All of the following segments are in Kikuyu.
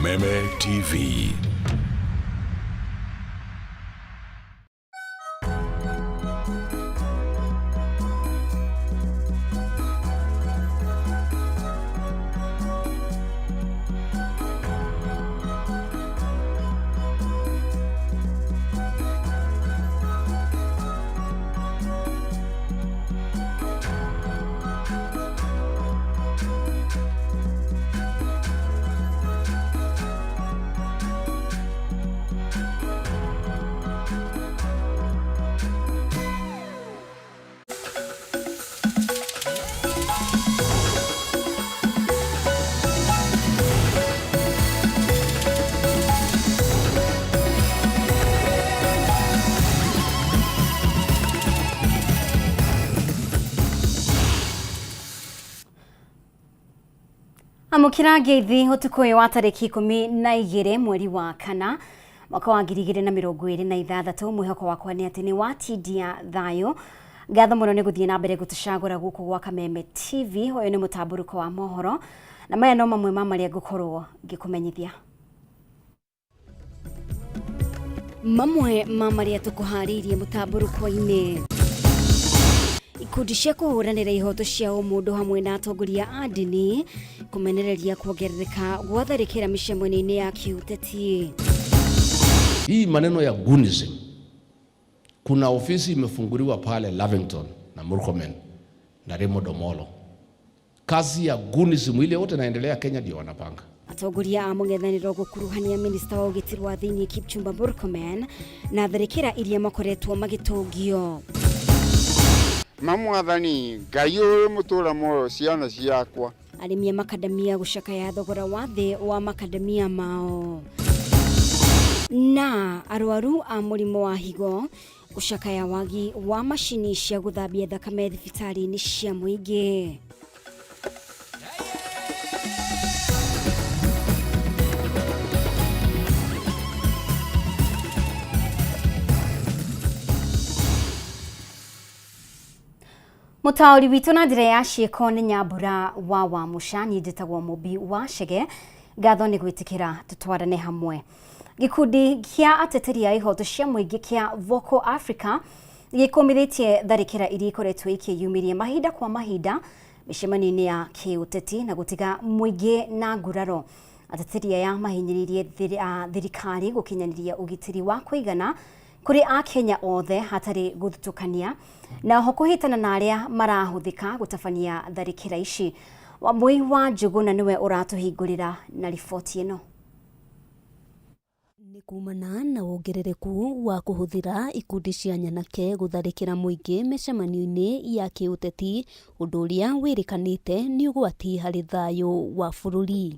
Kameme TV. Amũkĩra ngeithi ũtukũ ũyũ wa tarĩki 12 mweri wa kana mwaka wa 2026. Mwĩhoko wakwa nĩ atĩ nĩ watindia thayũ. Ngatho mũno nĩ gũthiĩ na mbere gũtũcagũra gũkũ gwa Kameme TV. Ũyũ nĩ mũtambũrũko wa mohoro na maya no mamwe ma marĩa ngũkorwo ngĩkũmenyithia. Mamwe ma marĩa tũkũharĩirie mũtambũrũko-inĩ: ikundi cia kũhũranĩra ihoto cia ũmũndũ hamwe na atongoria a ndini kũmenereria kuongerereka gwa tharĩkĩra mĩcemanio-inĩ ya kĩũteti. Hii maneno ya Gunism, kuna ofisi imefunguliwa pale Lavington na Murkomen na Raymond Omolo. Kazi ya Gunism ile yote naendelea Kenya ndio wanapanga. Atongoria a mũng'ethanĩro gũkuruhania minista wa ũgitĩri wa thĩinĩ Kipchumba Murkomen na tharĩkĩra iria makoretwo magĩtũngio. Mamwathani Ngai ũyũ mũtũra muoyo, ciana ciakwa. Arĩmi a makadamia gũcakaya thogora wa thĩ wa makadamia mao, na arwaru a mũrimũ wa higo gũcakaya wagi wa macini cia gũthambia thakame thibitarĩ-inĩ cia mũingĩ. Mũtaũri witũ na njĩra ya ciĩko nĩ Nyambura wa Wamũca. Niĩ njĩtagwo Mũmbi wa Chege. Ngatho nĩ gwĩtĩkĩra tũtwarane hamwe. Gĩkundi kĩa ateteri a ihoto cia mũingĩ kĩa Vocal Africa gĩkũmithĩtie tharĩkĩra iria ikoretwo ikĩyumĩria mahinda kwa mahinda mĩcemanio-inĩ ya kĩũteti na gũtiga mũingĩ na nguraro. Ateteri aya mahinyĩrĩirie thirikari gũkinyanĩria ũgitĩri wa kũigana kũrĩ akenya othe hatarĩ gũthutũkania, na oho kũhĩtana na arĩa marahũthĩka gũtabania tharĩkĩra ici. Wambui wa Njũgũna nĩwe ũratũhingũrĩra na riboti ĩno. Nĩ kumana na wongerereku wa kũhũthĩra ikundi cia nyanake gũtharĩkĩra mũingĩ mĩcemanio-inĩ ya kĩũteti, ũndũ ũrĩa wĩrĩkanĩte nĩ ũgwati harĩ thayũ wa bũrũri.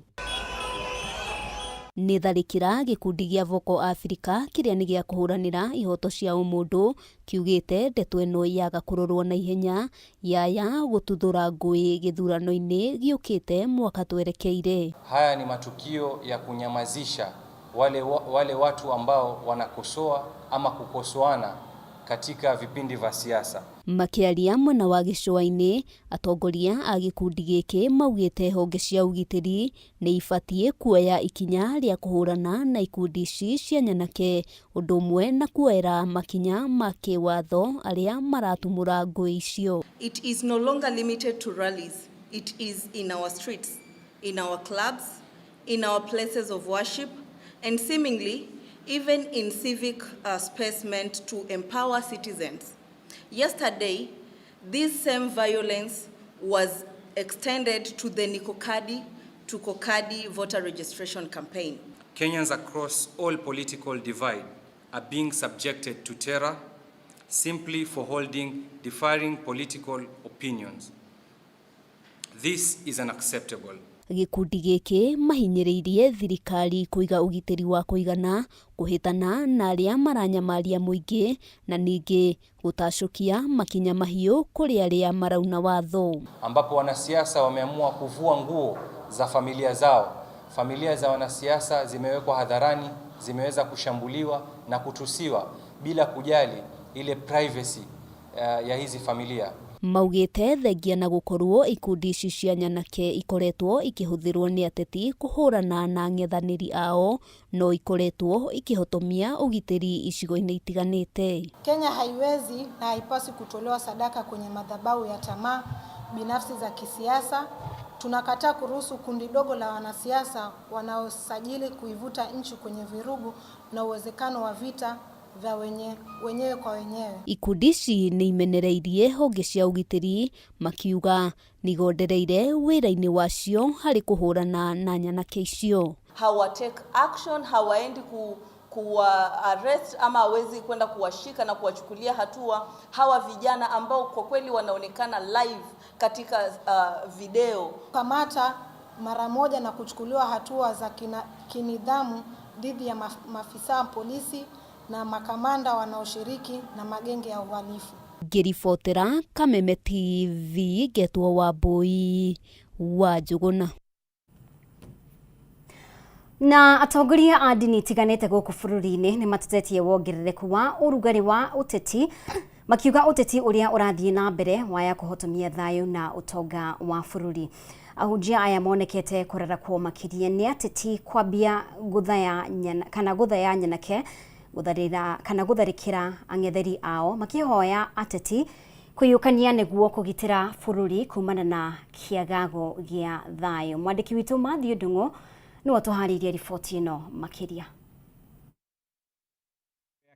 Nĩ tharĩkĩra gĩkundi gĩa Vocal Africa kĩrĩa nĩ gĩa kũhũranĩra ihoto cia ũmũndũ kiugĩte ndeto ĩno yaga kũrorwo na ihenya yaya gũtuthũra ngũĩ gĩthurano-inĩ gĩũkĩte mwaka twerekeire. Haya ni matukio ya kunyamazisha wale watu ambao wanakosoa ama kukosoana katika vipindi vya siasa. Makĩaria mwena wa gĩcũa-inĩ, atongoria a gĩkundi gĩkĩ maugĩte honge cia ũgitĩri nĩ ibatiĩ kuoya ikinya rĩa kũhũrana na ikundi ici cia nyanake, ũndũ ũmwe na kuoera makinya ma kĩwatho arĩa maratumũra ngũĩ icio. It is no longer limited to rallies. It is in our streets, in our clubs, in our places of worship, and seemingly even in civic space meant to empower citizens. Yesterday, this same violence was extended to the Nikokadi to Kokadi voter registration campaign. Kenyans across all political divide are being subjected to terror simply for holding differing political opinions. This is unacceptable. Gĩkundi gĩkĩ mahinyĩrĩirie thirikari kũiga ũgitĩri wa kũigana, kũhĩtana na arĩa maranyamaria mũingĩ, na ningĩ gũtacũkia makinya mahiũ kũrĩ arĩa marauna watho. Ambapo wanasiasa wameamua kuvua nguo za familia zao. Familia za wanasiasa zimewekwa hadharani, zimeweza kushambuliwa na kutusiwa bila kujali ile privacy ya hizi familia. Maugĩte thengia na gũkorwo ikundi ici cia nyanake ikoretwo ikĩhũthĩrwo nĩ ateti kũhũrana na ang'ethanĩri ao, no ikoretwo ikĩhotomia ũgitĩri icigo-inĩ itiganĩte. Kenya haiwezi na haipaswi kutolewa sadaka kwenye madhabahu ya tamaa binafsi za kisiasa. Tunakataa kuruhusu kundi dogo la wanasiasa wanaosajili kuivuta nchi kwenye virugu na uwezekano wa vita vya wenyewe kwa wenyewe. Ikundi ici nĩ imenereirie honge cia ũgitĩri makiuga nigondereire wĩra-inĩ wacio harĩ kũhũrana na nyanake icio. Hawa take action, hawaendi kuwa arrest ama hawezi kwenda kuwashika na kuwachukulia hatua hawa vijana ambao kwa kweli wanaonekana live katika video. Kamata mara moja na kuchukuliwa hatua za kinidhamu dhidi ya maafisa polisi na makamanda wanaoshiriki na magenge ya uhalifu. Ngĩribotera Kameme TV ngetwo Wambui wa Njũgũna. Na atongoria a ndini itiganĩte gũkũ bũrũri-inĩ nĩ matetetie wongerereku wa ũrugarĩ wa ũteti, makiuga ũteti ũrĩa ũrathiĩ na mbere waya kũhotomia thayũ na ũtonga wa bũrũri. Ahunjia aya monekete kũrarakwo makĩria nĩ ateti kwambia gũthaya kana gũthaya nyanake gũtharĩra kana gũtharĩkĩra ang'etheri ao, makĩhoya ateti kwĩyũkania nĩguo kũgitĩra bũrũri kumana na kĩagago gĩa thayũ. Mwandĩki witũ Matthew Ndung'u nĩwe tũharĩirie riboti ĩno makĩria.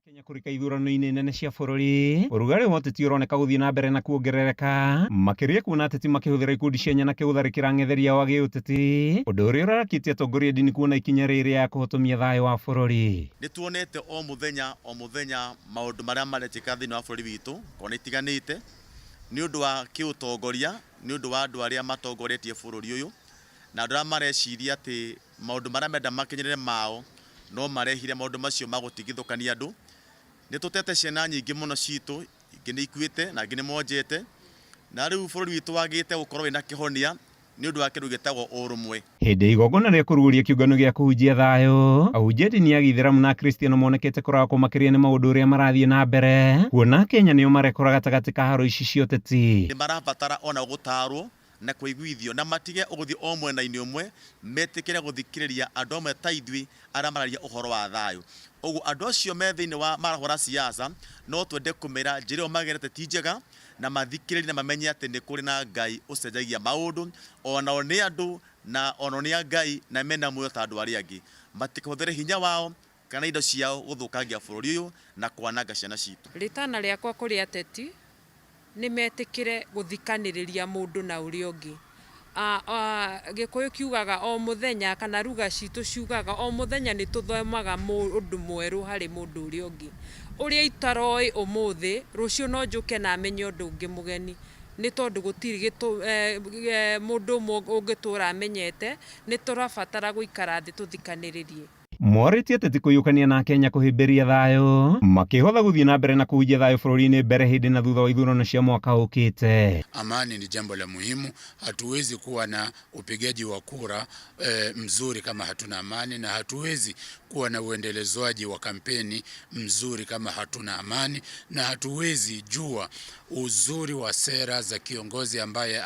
Kenya kũrika ithurano-inĩ nene cia bũrũri, ũrugarĩ wa ũteti ũroneka gũthiĩ na mbere na kuongerereka makĩria kuona ateti makĩhũthĩra ikundi cia nyanake gũtharĩkĩra ang'etheri ao a gĩũteti, ũndũ ũrĩa ũrarakĩtie atongoria a ndini kuona ikinya rĩrĩ ya kũhotomia thayũ wa bũrũri. Nĩ tuonete o mũthenya o mũthenya maũndũ marĩa marekĩka thĩinĩ wa bũrũri witũ kona itiganĩte nĩ ũndũ wa kĩũtongoria, nĩ ũndũ wa andũ arĩa matongoretie bũrũri ũyũ na andũ arĩa mareciria atĩ maũndũ marĩa menda makinyĩrĩre mao no marehire maũndũ macio ma gũtigithũkania andũ. Nĩ tũtete ciana nyingĩ mũno citũ, ingĩ nĩ ikuĩte na ingĩ nĩ monjete, na rĩu bũrũri witũ wagĩte gũkorwo wĩna kĩhonia nĩ ũndũ wa kĩndũ gĩtagwo ũrũmwe. Hĩndĩ igongona rĩa kũrugũria kĩũngano gĩa kũhunjia thayũ, ahunjia ndini ya gĩithĩramu na akristiano monekete kũrakwo makĩria nĩ maũndũ ũrĩa marathiĩ na mbere, kuona Kenya nĩo marekora gatagatĩ ka haro ici cia ũteti. Nĩ marabatara ona gũtarwo na kũiguithio na matige ũgũthiĩ o mwena-inĩ ũmwe, metĩkĩre gũthikĩrĩria andũ amwe ta ithuĩ arĩa mararia ũhoro wa thayũ. Ũguo andũ acio me thĩinĩ wa marahũra siasa no twende kũmera njĩra ĩyo magerete ti njega, na mathikĩrĩrie na mamenye atĩ nĩ kũrĩ na Ngai ũcenjagia maũndũ, onao nĩ andũ na onao nĩ a Ngai na mena muoyo ta andũ arĩa angĩ. Matikahũthĩre hinya wao kana indo ciao gũthũkangia bũrũri ũyũ na kwananga ciana citũ. Rĩtana rĩakwa kũrĩ ateti nĩ metĩkĩre gũthikanĩrĩria mũndũ na ũrĩa ũngĩ. Gĩkũyũ kiugaga o mũthenya, kana ruga citũ ciugaga o mũthenya nĩ tũthomaga ũndũ mwerũ harĩ mũndũ ũrĩa ũngĩ. Ũrĩa itaroĩ ũmũthĩ, rũciũ no njũke na menye ũndũ ũngĩ mũgeni. Nĩ tondũ gũtirĩ mũndũ ũmwe ũngĩtũra amenyete, nĩ tũrabatara gũikara thĩ tũthikanĩrĩrie. Morĩtie ateti kũiyũkania na Kenya kũhĩmbĩria thayũ, makĩhotha gũthiĩ na mbere na kũhunjia thayũ bũrũri-inĩ mbere hĩndĩ na thutha wa ithurano cia mwaka ũkĩte. Amani ni jambo la muhimu. Hatuwezi kuwa na upigaji wa kura mzuri kama hatuna amani, na hatuwezi kuwa na uendelezwaji wa kampeni mzuri kama hatuna amani, na hatuwezi jua uzuri wa sera za kiongozi ambaye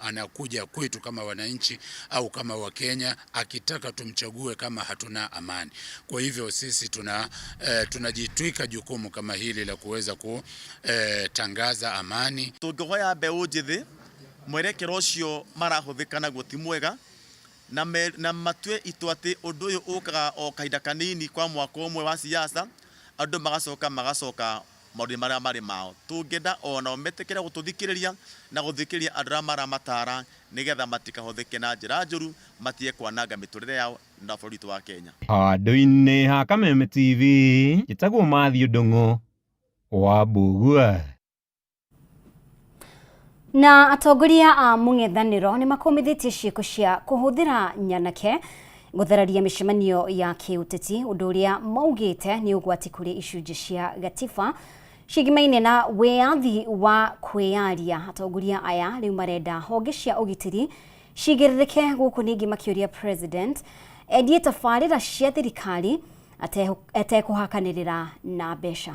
anakuja kwetu kama wananchi au kama Wakenya akitaka tumchague kama hatuna amani. Kwa hivyo sisi tunajitwika jukumu kama hili la kuweza kutangaza amani. Tũngĩhoya mbeũ njĩthĩ mwerekero ũcio marahũthĩka naguo ti mwega, na matue itua atĩ ũndũ ũyũ ũkaga o kahinda kanini kwa mwaka ũmwe wa siasa, andũ magacoka maũndũ marĩa marĩ mao. Tũngĩenda onao metĩkĩre gũtũthikĩrĩria na gũthikĩrĩria andũ arĩa maramatara nĩgetha matikahũthĩke na njĩra njũru, matige kwananga mĩtũrĩre yao na bũrũri witũ wa Kenya. Handũ-inĩ ha Kameme TV, njĩtagwo Matthew Ndung'u wa Mbugua. Na atongoria a mũng'ethanĩro nĩ makũmithĩtie ciĩko cia kũhũthĩra nyanake gũthararia mĩcemanio ya kĩũteti, ũndũ ũrĩa maugĩte nĩ ũgwati kũrĩ icunjĩ cia gatiba cigimaine na wĩyathi wa kwĩyaria. Atongoria aya rĩu marenda honge cia ũgitĩri cigĩrĩrĩke gũkũ ningĩ makĩũria president endie tabarĩra cia thirikari atekũhakanĩrĩra na mbeca.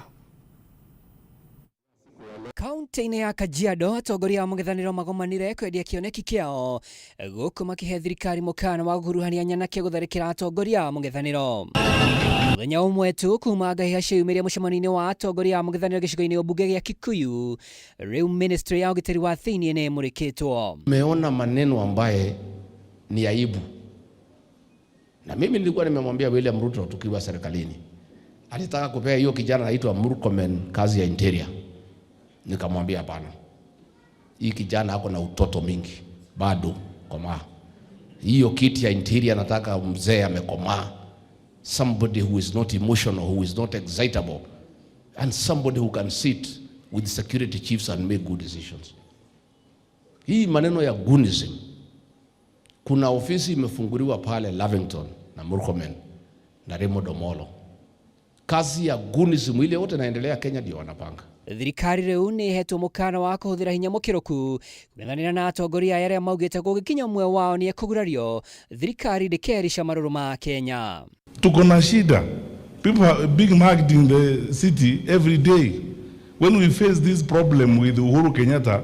Kaunti-inĩ ya Kajiado atongoria a mũng'ethanĩro magomanire kwendia kĩoneki kĩao gũkũ makĩhe thirikari mũkana wa gũkuruhania nyanake gũtharĩkĩra atongoria a mũng'ethanĩro. Mũthenya ũmwe tu kuma ngahĩha cieyumĩria mũcemanio-inĩ wa atongoria a mũng'ethanĩro gĩcigo-inĩ ũmbunge gĩa Kikuyu, rĩu ministry ya ũgitĩri wa thĩinĩ nĩ ĩmũrĩkĩtwo. Meona maneno ambaye ni aibu, na mimi nilikuwa nimemwambia William Ruto tukiwa serikalini, alitaka kupea hiyo kijana anaitwa Murkomen kazi ya interior. Nikamwambia hapana, hii kijana ako na utoto mingi bado komaa. Hiyo kiti ya interior nataka mzee amekomaa, somebody who is not emotional, who is not excitable, and somebody who can sit with security chiefs and make good decisions. Hii maneno ya goonism, kuna ofisi imefunguliwa pale Lavington na Murkomen na Raymond Omolo. Kazi ya goonism ile yote inaendelea Kenya ndio wanapanga. Thirikari rĩu nĩ ĩhetwo mũkana wa kũhũthĩra hinya mũkĩrũku kũng'ethanĩra na atongoria aya arĩa maugĩte kũngĩkinya ũmwe wao nĩ ekũgurario thirikari ndĩkerica marũrũ ma Kenya. Tuko na shida. People are being mugged in the city every day. When we faced this problem with Uhuru Kenyatta,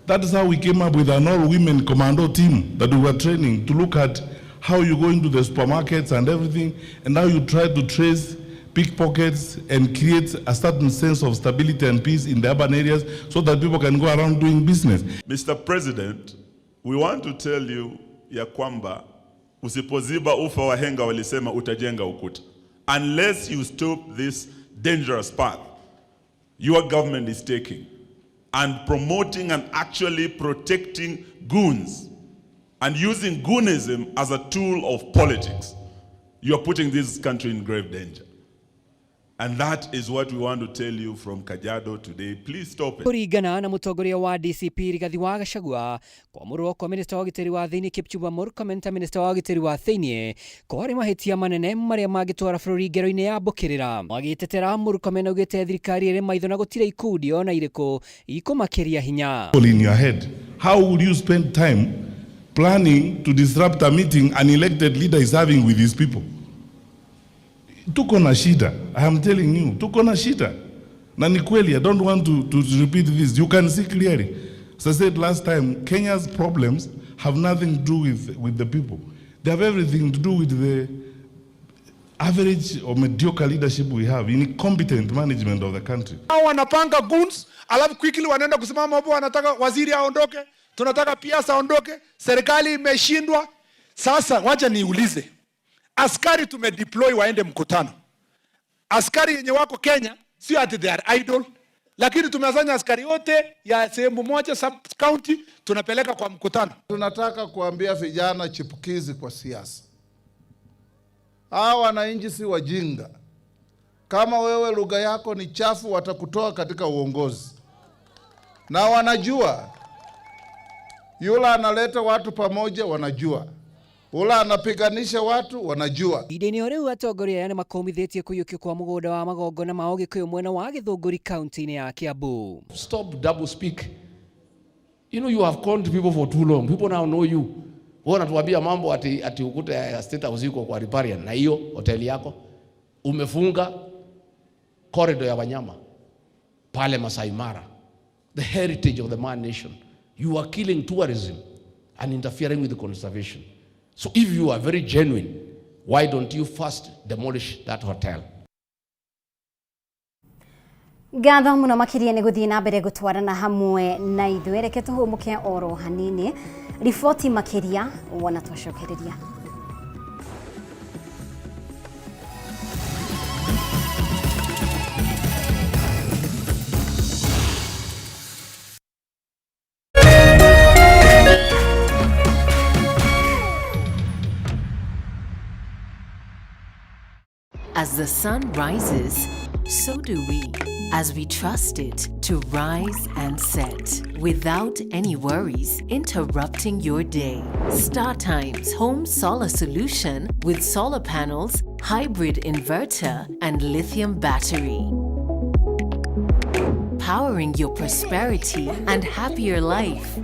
that is how we came up with an all-women commando team that we were training to look at how you go into the supermarkets and everything, and how you try to trace pickpockets and create a certain sense of stability and peace in the urban areas so that people can go around doing business. Mr. President, we want to tell you ya kwamba usipoziba ufa, wahenga walisema utajenga ukuta. Unless you stop this dangerous path your government is taking and promoting and actually protecting goons and using goonism as a tool of politics, you are putting this country in grave danger. And that is what we want to tell you from Kajiado today. Please stop it. Kũringana na mũtongoria wa DCP Rigathi wa Gachagua kwamũrwo kwa minista wa ũgitĩri wa thĩinĩ Kipchumba Murkomen ta minista wa ũgitĩri wa thĩinĩ kwarĩ mahĩtia manene marĩa mangĩtwara bũrũri ngero-inĩ ya mbũkĩrĩra. Agĩtetera Murkomen augĩte thirikari ĩrĩ maitho na gũtirĩ ikundi ona irĩkũ ikũmakĩria hinya. In your head, how would you spend time planning to disrupt a meeting an elected leader is having with his people? Tuko na shida. I am telling you, tuko na shida. Na ni kweli, I don't want to repeat this. You can see clearly. As I said last time, Kenya's problems have nothing to do with the people. They have everything to do with the average or mediocre leadership we have, incompetent management of the country. Hao wanapanga goons, alafu quickly wanaenda kusimama hapo, wanataka waziri aondoke, tunataka PS aondoke, serikali imeshindwa. Sasa wacha niulize, askari tumedeploy waende mkutano, askari yenye wako Kenya sio ati they are idle, lakini tumesanya askari wote ya sehemu moja sub county tunapeleka kwa mkutano. Tunataka kuambia vijana chipukizi kwa siasa, hawa wananchi si wajinga. Kama wewe lugha yako ni chafu, watakutoa katika uongozi, na wanajua yule analeta watu pamoja, wanajua ula anapiganisha watu wanajua. Ihinda-inĩ o rĩu atongoria aya nĩmakũmithĩtie kũiyũkio kwa mũgũnda wa magongona ma Ũgĩkũyũ mwena wa Gĩthũngũri kaunti-inĩ ya Kiambu. Stop double speak. You know you have conned people for too long. People now know you. Wewe unatuambia mambo ati ukuta ya State House iko kwa riparian na hiyo hoteli yako umefunga corridor ya wanyama pale Masai Mara, the heritage of the man nation. You are killing tourism and interfering with the conservation. So if you are very genuine, why don't you first demolish that hotel? Ngatho mũno makĩria nĩ gũthiĩ na mbere gũtwarana hamwe na ithuĩ. Reke tũhũmũke oro hanini, riboti makĩria wona twacokereria. As the sun rises, so do we, as we trust it to rise and set without any worries interrupting your day. StarTimes Home Solar Solution with solar panels, hybrid inverter, and lithium battery. Powering your prosperity and happier life.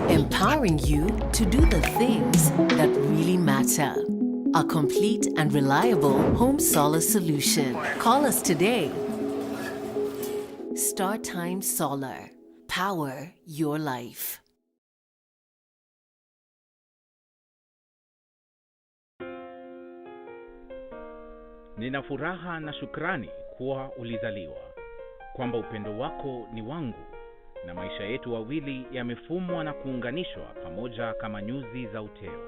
Empowering you to do the things that really matter. A complete and reliable home solar solution. Call us today. StarTimes Solar. Power your life. Nina furaha na shukrani kuwa ulizaliwa, kwamba upendo wako ni wangu na maisha yetu wawili yamefumwa na kuunganishwa pamoja kama nyuzi za uteo.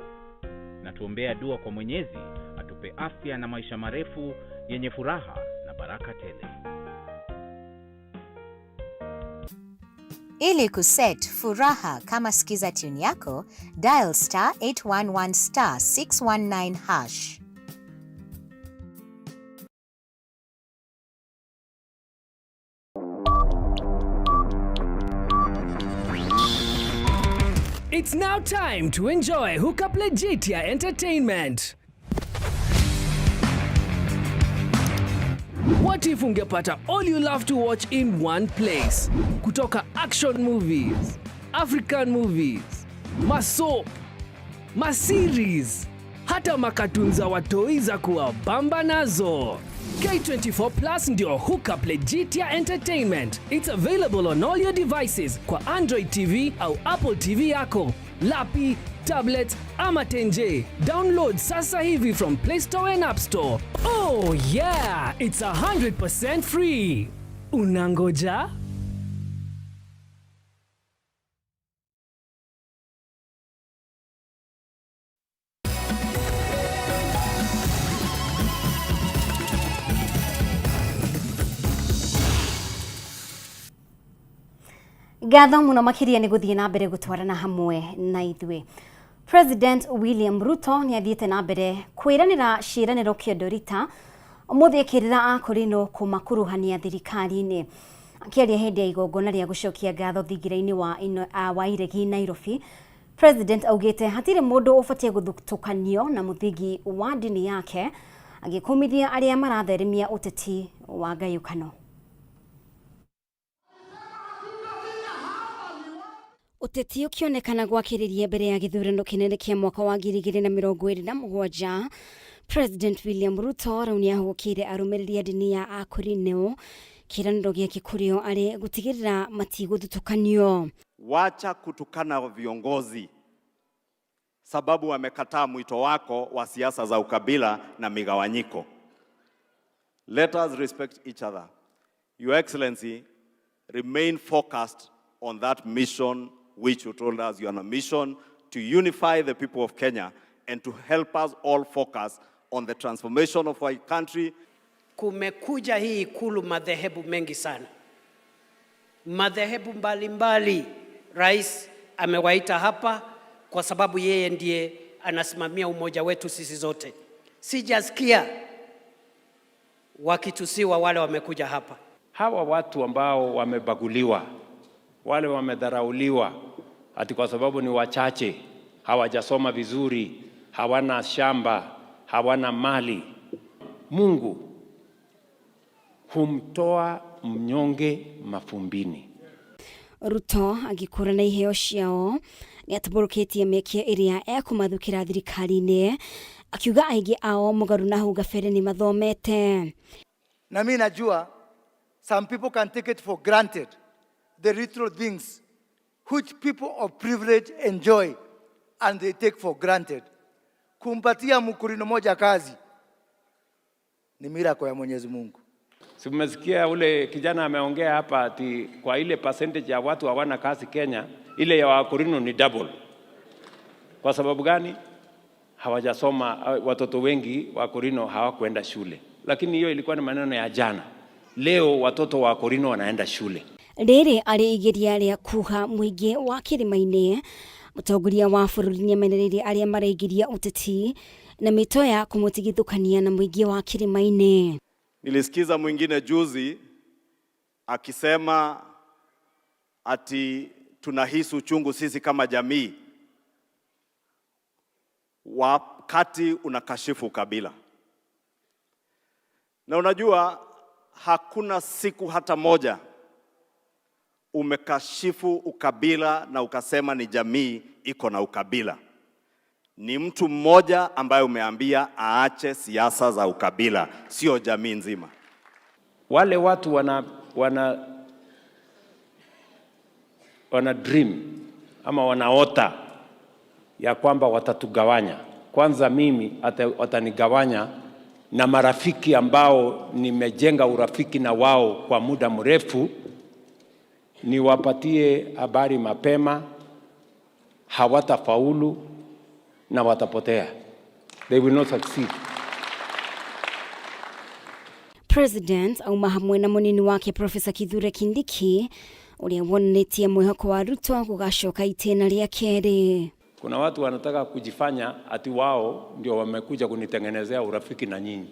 Na tuombea dua kwa Mwenyezi atupe afya na maisha marefu yenye furaha na baraka tele. Ili kuset furaha kama skiza tune yako, dial star 811 star 619 hash. It's now time to enjoy Hookup Legitia Entertainment. What if ungepata all you love to watch in one place? Kutoka action movies, African movies, masoap, maseries, hata makatun za watoi za kuwabamba nazo. K24 Plus ndio Hookup Legitia Entertainment. It's available on all your devices kwa Android TV au Apple TV yako, lapi, tablet ama tenje. Download sasa hivi from Play Store and App Store. Oh yeah, it's 100% free. Unangoja? Ngatho muno makiria ni guthie na mbere gutwarana hamwe na ithuĩ. President William Ruto nĩ athiĩte na mbere kwĩranĩra ciĩranĩro kĩondo rita ũmũthĩ akĩrĩra akũrinũ kũmakuruhania thirikari-inĩ. Akĩaria hĩndĩ ya igongona rĩa gũcokia ngatho thingira-inĩ wa Iregi Nairobi, President augĩte hatirĩ mũndũ ũbatiĩ gũthutũkanio na mũthingi wa ndini yake, agĩkũmithia arĩa maratheremia ũteti wa ngayũkano. Ũteti ũkĩonekana gwakĩrĩria mbere ya gĩthurano kĩnene kĩa mwaka wa 2027, President William Ruto rĩu nĩahũgũkĩire arũmĩrĩri a ndini ya Akũrinũ kĩĩranĩro gĩake kũrĩ o arĩ gũtigĩrĩra matigũthutũkanio. Wacha kutukana viongozi sababu wamekataa mwito wako wa siasa za ukabila na migawanyiko. Let us respect each other. Your Excellency, remain focused on that mission which you told us you are on a mission to unify the people of Kenya and to help us all focus on the transformation of our country. Kumekuja hii Ikulu madhehebu mengi sana, madhehebu mbalimbali. Rais amewaita hapa kwa sababu yeye ndiye anasimamia umoja wetu sisi zote. Sijasikia wakitusiwa wale wamekuja hapa. Hawa watu ambao wamebaguliwa, wale wamedharauliwa, ati kwa sababu ni wachache, hawajasoma vizuri, hawana shamba, hawana mali. Mungu humtoa mnyonge mafumbini. Ruto agĩkũrana iheo ciao nĩatambũrũkĩtie mĩeke ĩrĩa ekũmathukĩra thirikari-inĩ, akiuga aingĩ ao mũgarũ na hau gabere nĩ mathomete. Na mimi najua some people can take it for granted, the little things which people of privilege enjoy and they take for granted. Kumpatia mkulino moja kazi ni miracle ya Mwenyezi Mungu. Si mmesikia ule kijana ameongea hapa ati kwa ile percentage ya watu hawana kazi Kenya, ile ya Wakorino ni double. Kwa sababu gani? Hawajasoma, watoto wengi Wakorino hawakwenda shule. Lakini hiyo ilikuwa ni maneno ya jana. Leo watoto wa Wakorino wanaenda shule. Rĩrĩ arĩ igeria rĩa kuha mũingĩ wa kĩrĩma-inĩ, mũtongoria wa bũrũri nĩamenereirie arĩa maraingĩria ũteti na mĩto ya kũmũtigithũkania na mũingĩ wa kĩrĩma-inĩ. Nilisikiza mwingine juzi akisema ati tunahisi uchungu sisi kama jamii wakati unakashifu ukabila. Na unajua hakuna siku hata moja umekashifu ukabila na ukasema ni jamii iko na ukabila. Ni mtu mmoja ambaye umeambia aache siasa za ukabila, sio jamii nzima. Wale watu wana wana dream ama wanaota ya kwamba watatugawanya. Kwanza mimi watanigawanya na marafiki ambao nimejenga urafiki na wao kwa muda mrefu, niwapatie habari mapema, hawatafaulu na watapotea. They will not succeed. President auma hamwe na munini wake Profesa Kithure Kindiki uria wonanĩtie mwĩhoko wa Ruto gũgacoka itĩna rĩa kerĩ. Kuna watu wanataka kujifanya ati wao ndio wamekuja kunitengenezea urafiki na nyinyi.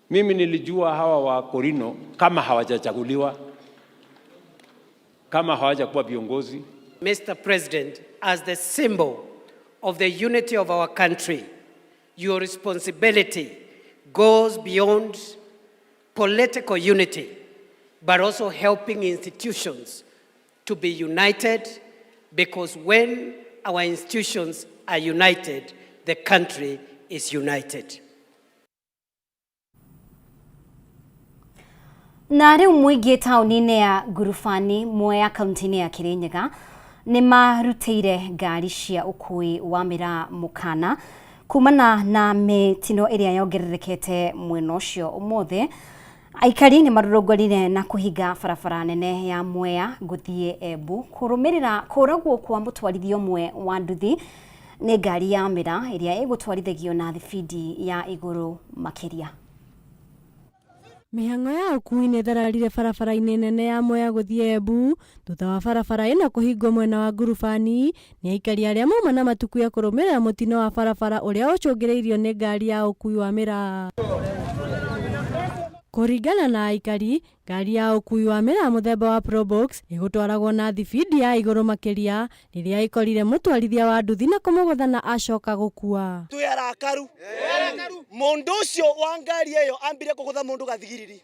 Mimi nilijua hawa wa Korino kama hawajachaguliwa, kama hawajakuwa viongozi. Mr. President, as the symbol of the unity of our country, your responsibility goes beyond political unity, but also helping institutions to be united, because when our institutions are united, the country is united. Na rĩu mũingĩ taũni-inĩ ya Ngurubani Mwea kaunti-inĩ ya Kirinyaga nĩ marutĩire ngari cia ũkui wa mĩraa mũkana kumana na mĩtino ĩrĩa yongererekete mwena ũcio. Ũmũthĩ aikari nĩ marũrũnganire na kũhinga barabara nene ya Mwea gũthiĩ Embu kũrũmĩrĩra kũragwo kwa mũtwarithia ũmwe wa nduthi nĩ ngari ya mĩraa ĩrĩa ĩgũtwarithagio na thibindi ya igũrũ makĩria. Mĩhang'o ya ũkui nĩ ĩthararire barabara-inĩ nene ya Mwea gũthiĩ Embu thutha wa barabara ĩno kũhingwo mwena wa Ngurubani nĩ aikari arĩa mauma na matukuya kũrũmĩrĩra mũtino wa barabara ũrĩa ũcũngĩrĩirio nĩ ngari ya ũkui wa mĩraa. Kũringana na aikari, ngari ya ũkui wa mĩraa mũthemba wa Probox ĩgũtwaragwo na thibindi ya igũrũ makĩria rĩrĩa ĩkorire mũtwarithia wa nduthi na kũmũgũtha na acoka gũkua. Twĩ arakaru. Mũndũ ũcio wa ngari ĩyo ambire kũgũtha mũndũ gathigiriri.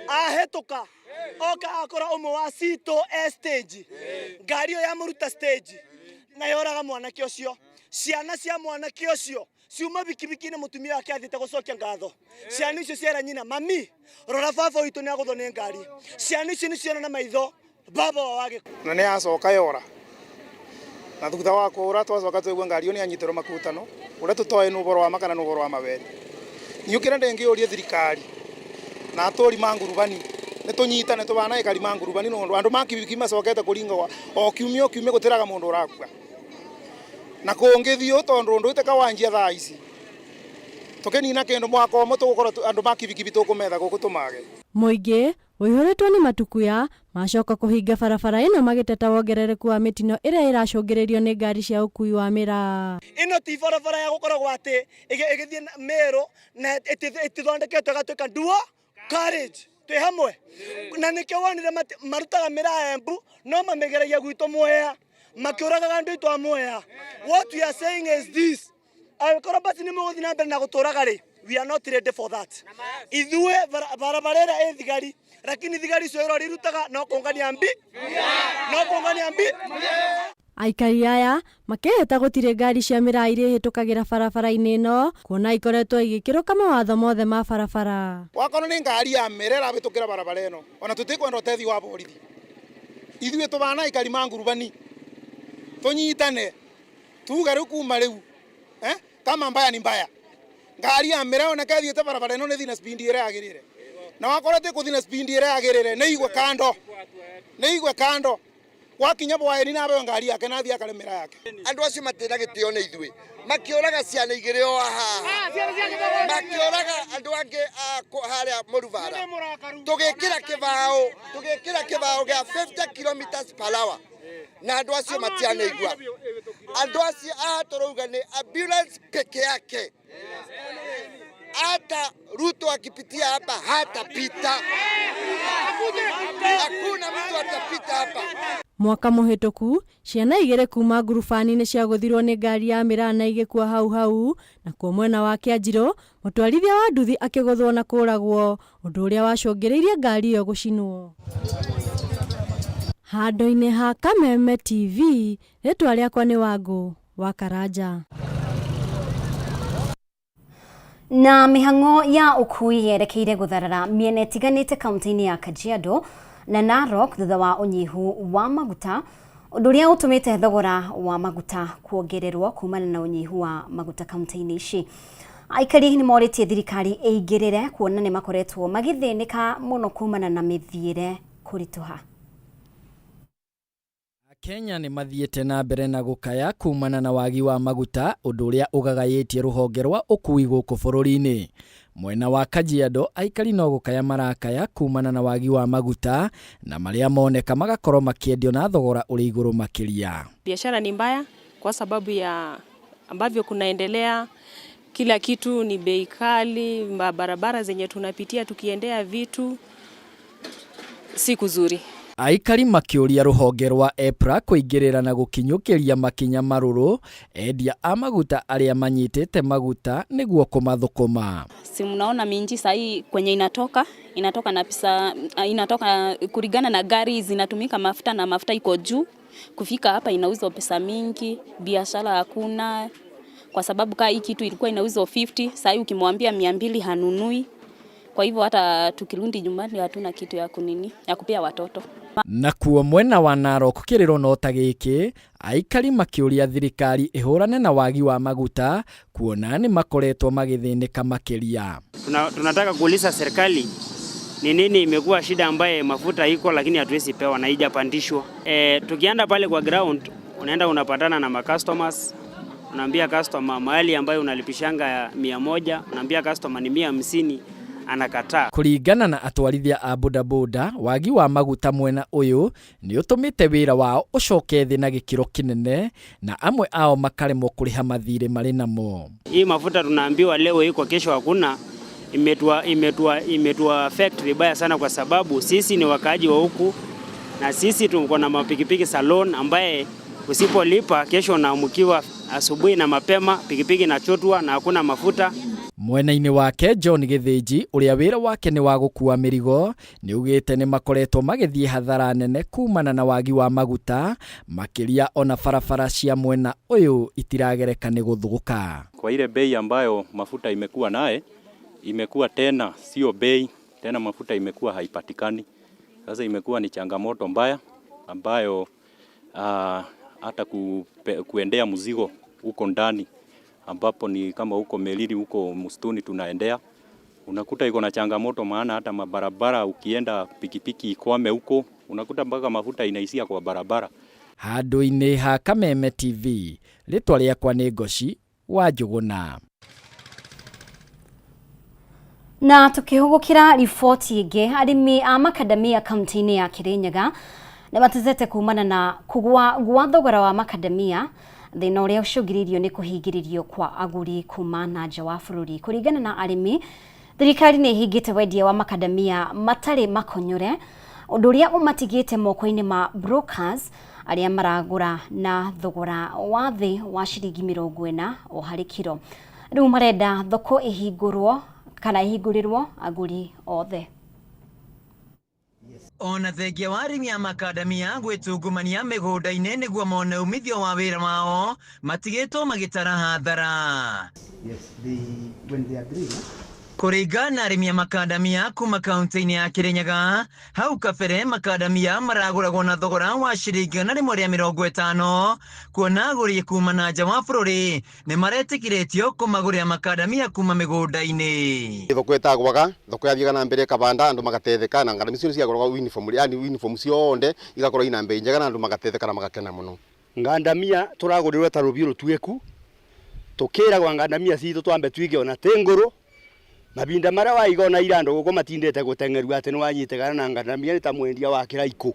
Ahĩtũka oka akora ũmwe wa citũ e stage. Ngari ĩyo yamũruta stage na yoraga mwanake ũcio. Ciana cia mwanake ũcio ciuma bikibiki-inĩ mũtumia wake athiĩte gũcokia ngatho. Ciana icio ciera nyina, mami rora baba witũ nĩ agũthwo nĩ ngari. Ciana icio nĩ ciona na maitho baba wao agĩkua. Na nĩ yacoka yora. Na thutha wa kũra twacoka twaigua ngari ĩyo nĩ yanyitĩrwo makutano ũrĩa tũtoĩ nĩ ũhoro wa ma kana nĩ ũhoro wa maweri. Niĩ kĩrĩa ndĩngĩũria thirikari na atũri ma ngurubani nĩ tũnyitane tũbana aikari ma ngurubani nĩ ũndũ andũ ma kibikibi macokete kũringa o kiumia o kiumia gũtĩraga mũndũ ũrakua. Na kũngĩthiĩ tondũ ũndũ ũyũ wanjia thaa ici tũkĩnina kĩndũ mwaka ũmwe tũgũkorwo andũ ma kibikibi tũkũmetha gũkũ tũmage. Mũingĩ ũihũrĩtwo nĩ matukuya macoka kũhinga barabara ĩno magĩteta wongerereku wa mĩtino ĩrĩa ĩracũngĩrĩrio nĩ ngari cia ũkui wa mĩraa. Ĩno ti barabara ya gũkoragwo atĩ ĩgĩthiĩ Meru na ĩtithondeketwo ĩgatuĩka dual carriage. Twĩ hamwe na nĩkĩo wonire marutaga mĩraa Embu no mamĩgeragia gwitũ Mwea makĩũragaga andũ aitũ a Mwea. What we are saying is this, angĩkorwo basi nĩ mũgũthiĩ na mbere na gũtũraga rĩ, we are not ready for that. Ithuĩ barabara ĩrĩa ĩ thigari, lakini thigari icio ĩrori irutaga no kũngania mbi, no kũngania mbi. Aikari aya makĩhĩta gũtirĩ ngari cia mĩraa iria ihĩtũkagĩra barabara-inĩ ĩno kuona ikoretwo igĩkĩrũka mawatho mothe ma barabara. Wakorwo nĩ ngari ya mĩraa ĩrahĩtũkĩra barabara ĩno ona tũtikwenda ũteithio wa borithi. Ithuĩ tũbana aikari ma ngurubani tũnyitane tuge rĩu kuma rĩu kama mbaya ni mbaya. Ngari ya mĩraa ona kethiĩte barabara ĩno nĩ thiĩ na speed ĩrĩa yagĩrĩire. Na wakorwo ti kũthiĩ na speed ĩrĩa yagĩrĩire nĩ igwe kando. Nĩ igwe kando. Gwakinya bwaeni na abeo ngari yake na athiĩ akare mĩraa yake. Andũ acio matirĩ na gĩtĩo nĩ ithuĩ. Makĩũraga ciana igĩrĩ o haha. Makĩũraga andũ angĩ a harĩa Mũrubara. Tũgĩkĩra kĩbaũ, tũgĩkĩra kĩbaũ gĩa 50 kilometers per hour. Na andũ acio matianaigua. Andũ acio haha tũrauga nĩ ambulance peke yake. Hata Ruto akipitia hapa hatapita. Hakuna mtu atapita hapa. Mwaka mũhĩtũku ciana igĩrĩ kuma ngurubani nĩ ciagũthirwo nĩ ngari ya mĩraa na igĩkua hau hau. Nakuo mwena wa Kĩanjirũ mũtwarithia wa nduthi akĩgũthwo na kũragwo, ũndũ ũrĩa wacũngĩrĩirie ngari ĩyo gũcinwo. Handũ-inĩ ha Kameme TV, rĩtwa rĩakwa nĩ Wangũ wa Karanja. Na mĩhang'o ya ũkui yerekeire gũtharara mĩena ĩtiganĩte kaunti-inĩ ya Kajiado na Narok thutha wa ũnyihu wa maguta, ũndũ ũrĩa ũtũmĩte thogora wa maguta kuongererwo kumana na ũnyihu wa maguta kaunti-inĩ ici. Aikari nĩ morĩtie thirikari ĩingĩrĩre kuona nĩ makoretwo magĩthĩnĩka mũno kumana na mĩthiĩre kũritũha. Akenya nĩ mathiĩte na mbere na gũkaya kumana na wagi wa maguta, ũndũ ũrĩa ũgagayĩtie rũhonge rwa ũkui gũkũ bũrũri-inĩ. Mwena wa Kajiado, aikari no gũkaya marakaya kumana na wagi wa maguta na marĩa moneka magakorwo makĩendio na thogora ũrĩ igũrũ makĩria. Biashara ni mbaya kwa sababu ya ambavyo kunaendelea, kila kitu ni bei kali, barabara zenye tunapitia tukiendea vitu si kuzuri. Aikari makĩũria rũhonge rwa EPRA kũingĩrĩra na gũkinyũkĩria makinya marũrũ endia a maguta arĩa manyitĩte maguta nĩguo kũmathũkũma. Si mnaona minji sahii kwenye inatoka inatoka na pesa, inatoka kulingana na gari zinatumika mafuta na mafuta iko juu. Kufika hapa inauzwa pesa mingi, biashara hakuna, kwa sababu kaa hii kitu ilikuwa inauzwa 50, sahii ukimwambia 200 hanunui. Kwa hivyo hata tukirudi nyumbani hatuna kitu ya kunini ya kupea watoto. Nakuo mwena wa Narok kĩrĩro no ta gĩkĩ, aikari makĩũria thirikari ĩhũrane na wagi wa maguta kuona nĩ makoretwo magĩthĩnĩka makĩria. Tunataka kuuliza serikali ni nini imekuwa shida ambaye mafuta iko lakini hatuwezi pewa na haijapandishwa. Tukienda pale kwa ground unaenda unapatana na macustomers, unaambia customer mahali ambayo unalipishanga 100, unaambia customer ni 150, anakataa. Kũringana na atwarithia a bodaboda, wagi wa maguta mwena ũyũ nĩ ũtũmĩte wĩra wao ũcoke thĩ na gĩkĩro kĩnene na amwe ao makaremwo kũrĩha mathirĩ marĩ namo. Hii mafuta tunaambiwa leo iko kesho hakuna, imetua affect vibaya sana, kwa sababu sisi ni wakaaji wa huku na sisi tuko na mapikipiki salon ambaye usipolipa kesho unaamukiwa asubuhi na mapema, pikipiki inachotwa na hakuna mafuta. Mwena-inĩ wake John Gĩthĩnji ũrĩa wĩra wake nĩ wa gũkua mĩrigo nĩ ugĩte nĩ makoretwo magĩthiĩ hathara nene kumana na wagi wa maguta makĩria ona barabara cia mwena ũyũ itiragereka nĩ gũthũka. Kwa ile bei ambayo mafuta imekuwa naye, imekuwa tena sio bei tena, mafuta imekuwa haipatikani. Sasa imekuwa ni changamoto mbaya ambayo hata kuendea mzigo huko ndani ambapo ni kama huko Melili huko msituni tunaendea, unakuta iko na changamoto, maana hata mabarabara ukienda pikipiki ikwame huko, unakuta mpaka mafuta inaisia kwa barabara. Handũ-inĩ ha Kameme TV, rĩtwa rĩakwa nĩ Ngoci wa Njũgũna. Na tukihugukira riboti ĩngĩ, arĩmi a makadamia kaunti-inĩ ya Kirinyaga nĩ matezete kumana na kũgũa gwa thogora wa makadamia, thĩna ũrĩa ũcũngĩrĩirio nĩ kũhingĩrĩrio kwa agũri kuma na nja wa bũrũri. Kũringana na arĩmi, thirikari nĩ ĩhingĩte wendia wa makadamia matarĩ makonyore, ũndũ ũrĩa ũmatigĩte moko-inĩ ma brokers arĩa maragũra na thogora wa thĩ wa ciringi 40 o harĩ kiro. Rĩu marenda thoko ĩhingũrwo kana ĩhingũrĩrwo agũri othe. Ona thengia wa arĩmi a makadamia gwĩtungumania mĩgũnda-inĩ nĩguo mone umithio wa wĩra wao, matigĩtwo magĩtara hathara. Kũringana na arĩmi a makadamia kuma kaunti-inĩ ya Kirinyaga, hau kabere makadamia maragũragwo na thogora wa ciringi 150, kuona agũri kuma na nja wa bũrũri nĩ maretĩkĩrĩtio kũmagũrĩra makadamia kuma mĩgũnda-inĩ. Thoko ĩtagwaga, thoko yathiaga na mbere ĩkabanda, andũ magatetheka na ngarama icio ciagũragwo uniform, yani uniform cionde igakorwo ina mbei njega na andũ magatetheka na magakena mũno. Ngandamia tũragũrĩrwo ta rũbiũ rũtuĩku, tũkĩragwo ngandamia citũ twambe tuige ona tĩ ngũrũ, mabinda marĩa waiga ona ira andũ gũkũ matindĩte gũteng'erua atĩ nĩwanyitĩkana na ngandamia nĩ ta mwendia wa kĩraikũ.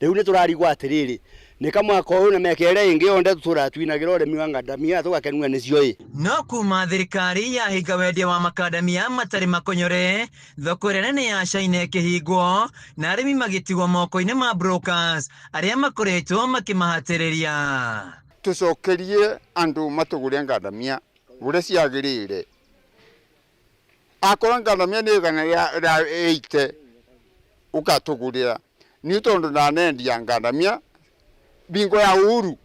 Rĩu nĩtũrarigwo atĩrĩrĩ, nĩ kamwaka ũyũ na mĩaka ĩrĩa ĩngĩ yothe tũtũraga twinagĩra ũrĩmi wa ngandamia tũgakenua nĩcio ĩ. No kuma thirikari yahinga wendia wa makandamia matarĩ makonyore, thoko ĩrĩa nene ya China ĩkĩhingwo na arĩmi magĩtigwo moko-inĩ ma brokers arĩa makoretwo makĩmahatĩrĩria. Tũcokerie andũ matũgũre ngandamia ũrĩa ciagĩrĩire. Akorwo ngandamia nĩ 180 ũkatũgũrĩra, nĩ tondũ ndanendia ngandamia bingo ya Uhuru,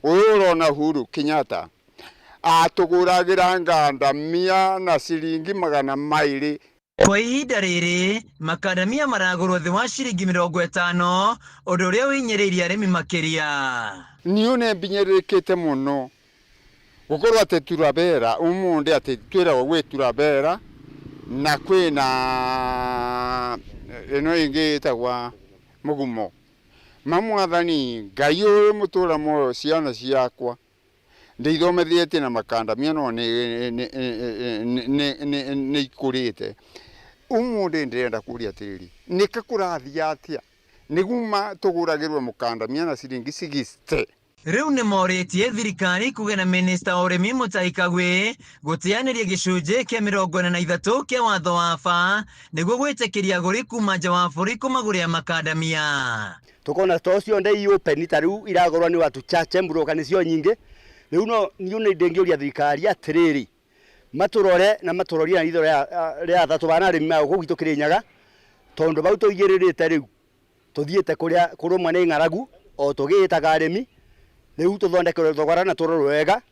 ũyũ ũrona Uhuru Kenyatta Atũgũragĩra ngandamia na ciringi 200. Kwa ihinda rĩrĩ makandamia maragũrwo thĩ wa ciringi 50, ũndũ ũrĩa ũhinyĩrĩirie arĩmi makĩria. Niũ nĩ mbinyĩrĩrĩkĩte mũno gũkorwo atĩ turabera ũmũthĩ atĩ twĩragwo gwĩ turabera na kwĩna ĩno ĩngĩ ĩtagwa mũgumo. Mamwathani Ngai ũyũ mũtũra muoyo ciana ciakwa ndĩithomithĩtie na makandamia no nĩ ikũrĩte. Ũmũthĩ ndĩrenda kũria atĩrĩrĩ, nĩkĩ kũrathiĩ atĩa nĩguo tũgũragĩrwo mũkandamia na ciringi 60? Rĩu nĩ morĩtie thirikari kuge na minista wa ũrĩmi Mutahi Kagwe gũteanĩria gĩcunjĩ kĩa 43 kĩa watho wa AFA nĩguo gwĩtĩkĩria agũri kuma nja wa bũrũri kũmagũrĩra makandamia. Tukona to cionde i open ta rĩu iragũrwo nĩ watu chache mburoka nĩcio nyingĩ. Rĩu no niĩ nĩ ndĩngĩũria thirikari atĩrĩrĩ, matũrore na matũrorie na ritho rĩa tha tũbana arĩmi ma gũkũ gwitũ Kĩrĩnyaga, tondũ bau tũigĩrĩrĩte rĩu tũthiĩte kũrĩa kũrũmwo nĩ ng'aragu o tũgĩĩtaga arĩmi. Rĩu tũthondekerwo thogora na tũrorwo wega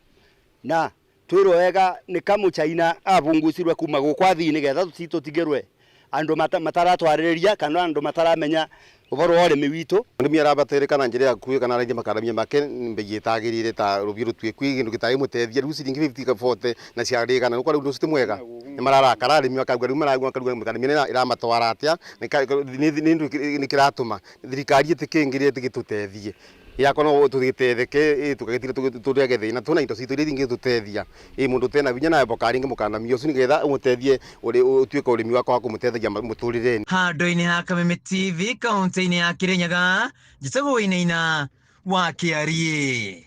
na twĩrwo wega nĩ kamũchaina abungucirwe kuma gũkũ athii nĩgetha tũtigĩrwe andũ mataratwarĩrĩria kana andũ mataramenya ũhoro wa ũrĩmi witũ. Mũrĩmi arabatĩrĩka na njĩra ya kuĩ kana arendia makandamia make mbei ĩtagĩrĩire ta rũbiũ rũtuĩku kĩndũ gĩtangĩmũteithia rĩu ciringi 50 40 na ciarĩgana rĩu ũndũ ũcio ti mwega. Nĩ mararakara arĩmi makauga rĩu marauga makauga makandamia nĩ ĩramatwara atĩa, nĩ kĩratũma thirikari ĩtĩkĩngĩre ĩtĩgĩtũteithie. Yakwa no tũgĩtetheke, tũgagĩtira tũrĩage thĩna, twĩna indo citũ iria ingĩtũteithia. Mũndũ ũtarĩ na hinya nawe mboka ringi mũkandamia ũcio nĩgetha ũmũteithie ũtuĩke ũrĩmi wakwa wa kũmũteithagia mũtũrĩre-inĩ. Handũ-inĩ ha Kameme TV kaunti-inĩ ya Kirinyaga, njĩtagwo Wainaina wa Kĩariĩ.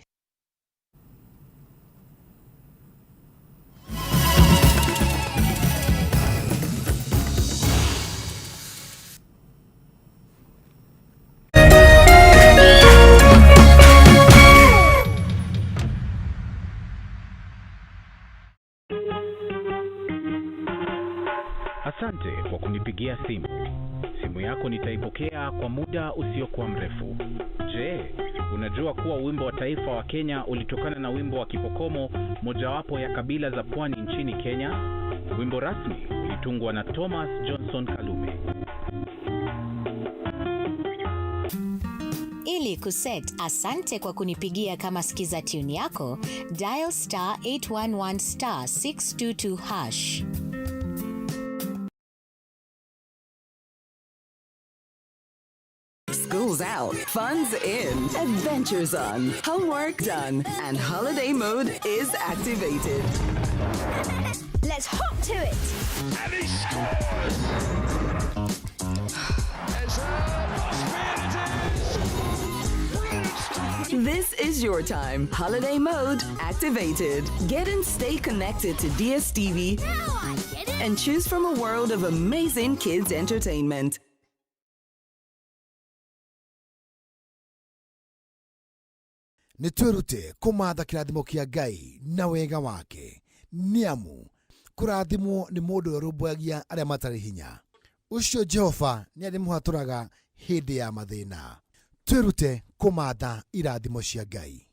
Asante kwa kunipigia simu. Simu yako nitaipokea kwa muda usiokuwa mrefu. Je, unajua kuwa wimbo wa taifa wa Kenya ulitokana na wimbo wa Kipokomo, mojawapo ya kabila za pwani nchini Kenya? Wimbo rasmi ulitungwa na Thomas Johnson Kalume. Ili kuset asante kwa kunipigia kama skiza tune yako, dial star 811 star 622 hash. School's out, fun's in, adventures on, homework done, and holiday mode is activated. Let's hop to it! And he scores! This is your time. Holiday mode activated. Get and stay connected to DSTV and choose from a world of amazing kids entertainment. Nĩ twĩrute kũmatha kĩrathimo kĩa Ngai na wega wake, nĩ amu kũrathimwo nĩ mũndũ ũrĩa ũrũmbũyagia arĩa matarĩ hinya. Ũcio Jehova nĩ arĩmũhatũraga hĩndĩ ya mathĩna. Twĩrute kũmatha irathimo cia Ngai.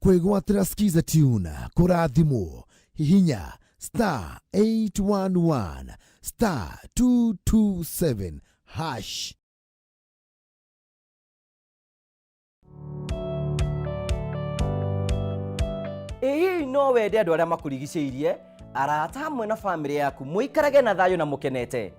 Kwĩgwatĩra Skiza Tune kũrathimwo, hihinya star 811 star 227 hash. Ĩ no wende andũ arĩa makũrigicĩirie, arata hamwe na bamĩrĩ yaku mũikarage na thayũ na mũkenete.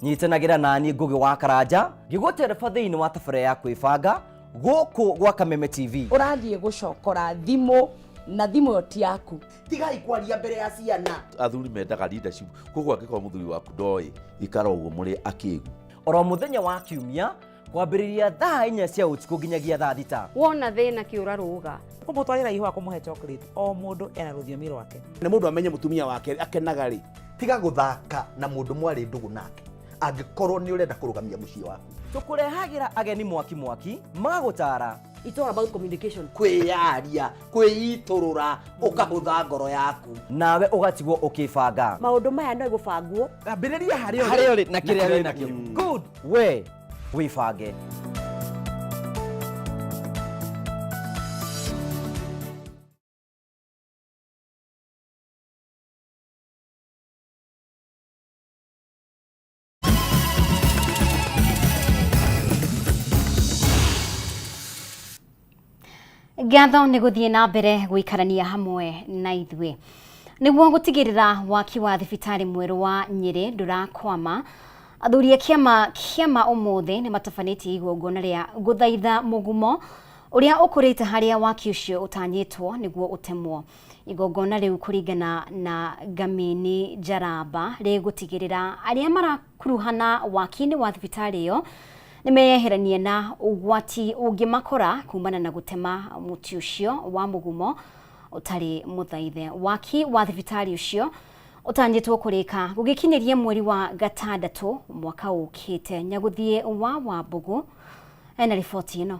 Nyitanagĩra nani Ngũgĩ wa Karanja ngĩgũtereba thĩinĩ wa tabarĩra ya kwĩbanga gũkũ gwa Kameme TV. Ũrathiĩ gũcokora thimũ na thimũ ĩyo ti yaku. Tigai kwaria mbere ya ciana. Athuri mendaga leadership, koguo angĩkorwo mũthuri waku ndoĩ, ikara ũguo mũrĩ akĩgu. Oro mũthenya wa kiumia kwambĩrĩria thaa 4 cia ũtukũ nginyagia thaa 6. Wona thĩna kĩũra rũga. Kũmũtwarĩra ihũa, kũmũhe chocolate, o mũndũ ena rũthiomi rwake. Nĩ mũndũ amenye mũtumia wake akenaga rĩ. Tiga gũthaka na mũndũ mwarĩ ndũgũ nake angĩkorwo nĩ ũrenda kũrũgamia mũciĩ waku. Tũkũrehagĩra ageni mwaki mwaki magũtara. It's all about communication. Kwĩyaria, kwĩitũrũra, ũkahũtha ngoro yaku. Nawe ũgatigwo ũkĩbanga. Maũndũ maya no gũbangwo. Ambĩrĩria harĩa harĩa ũrĩ na kĩrĩa wĩ nakĩo. Good. We wĩbange. Ngatho nĩ gũthiĩ na mbere gũikarania hamwe na ithuĩ. Nĩguo gũtigĩrĩra waki wa thibitarĩ mwerũ wa Nyĩrĩ ndũrakwama, athuri a kĩama kĩama ũmũthĩ nĩ matabanĩtie igongona rĩa gũthaitha mũgumo ũrĩa ũkũrĩte harĩa waki ũcio ũtanyĩtwo nĩguo ũtemwo. Igongona rĩu kũringana na Ngamini Njaramba rĩgũtigĩrĩra arĩa marakuruhana waki-inĩ wa thibitarĩ ĩyo nĩmeyeherania na ũgwati ũngĩmakora kumana na gũtema mũtĩ ũcio wa mũgumo ũtarĩ mũthaithe. Waki wa thibitarĩ ũcio ũtanyĩtwo kũrĩka gũgĩkinyĩria mweri wa gatandatũ mwaka ũkĩte. Nyagũthiĩ wa Wambũgũ ena riboti ĩno.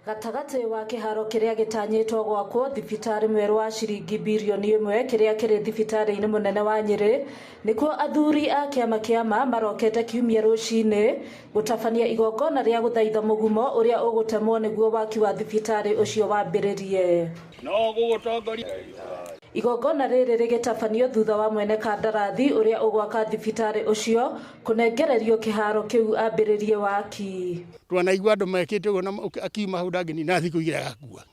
Gatagatĩ wa kĩharo kĩrĩa gĩtanyĩtwo gwakwo thibitarĩ mwerũ wa ciringi birioni 1 kĩrĩa kĩrĩ thibitarĩ-inĩ mũnene wa Nyĩrĩ, nĩkuo athuri a kĩama kĩama marokete kiumia rũcinĩ gũtabania igongona rĩa gũthaitha mũgumo ũrĩa ũgũtemwo nĩguo waki wa thibitarĩ ũcio wambĩrĩrie. No gũgũtongoria. Igongona rĩrĩ rĩgĩtabanio thutha wa mwene kandarathi ũrĩa ũgwaka thibitarĩ ũcio kũnengererio kĩharo kĩu ambĩrĩrie waki. Twanaigua andũ mekĩte ũguo na akiuma hau ndangĩnina thikũ igĩrĩ agakua.